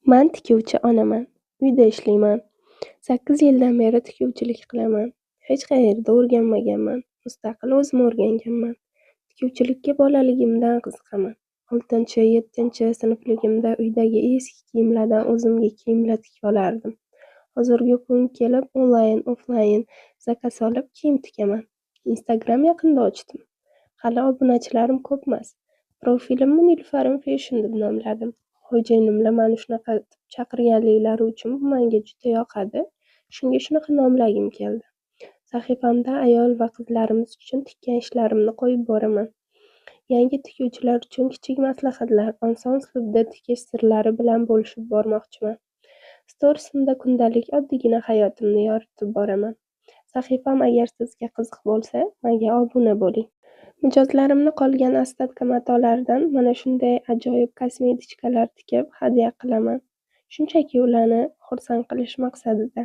Man tikuvchi onaman. Uyda ishlayman. 8 yildan beri tikuvchilik qilaman. Hech qayerda o'rganmaganman. Mustaqil o'zim o'rganganman. Tikuvchilikka bolaligimdan qiziqaman. 6-7-sinfligimda uydagi eski kiyimlardan o'zimga kiyimlar tikib olardim. Hozirgi kun kelib onlayn, offlayn zakaz olib kiyim tikaman. Instagram yaqinda ochdim. Hali obunachilarim ko'pmas. Profilimni Nilufarim Fashion deb nomladim. Xo'jayinimlar mani shunaqa deb chaqirganliklari uchun bu menga juda yoqadi. Shunga shunaqa nomlagim keldi. Sahifamda ayol va qizlarimiz uchun tikkan ishlarimni qo'yib boraman. Yangi tikuvchilar uchun kichik maslahatlar, oson uslubda tikish sirlari bilan bo'lishib bormoqchiman. Storiesimda kundalik oddiygina hayotimni yoritib boraman. Sahifam agar sizga qiziq bo'lsa, menga obuna bo'ling. Mijozlarimni qolgan ostatka matolardan mana shunday ajoyib kosmetichkalar tikib hadya qilaman. Shunchaki ularni xursand qilish maqsadida.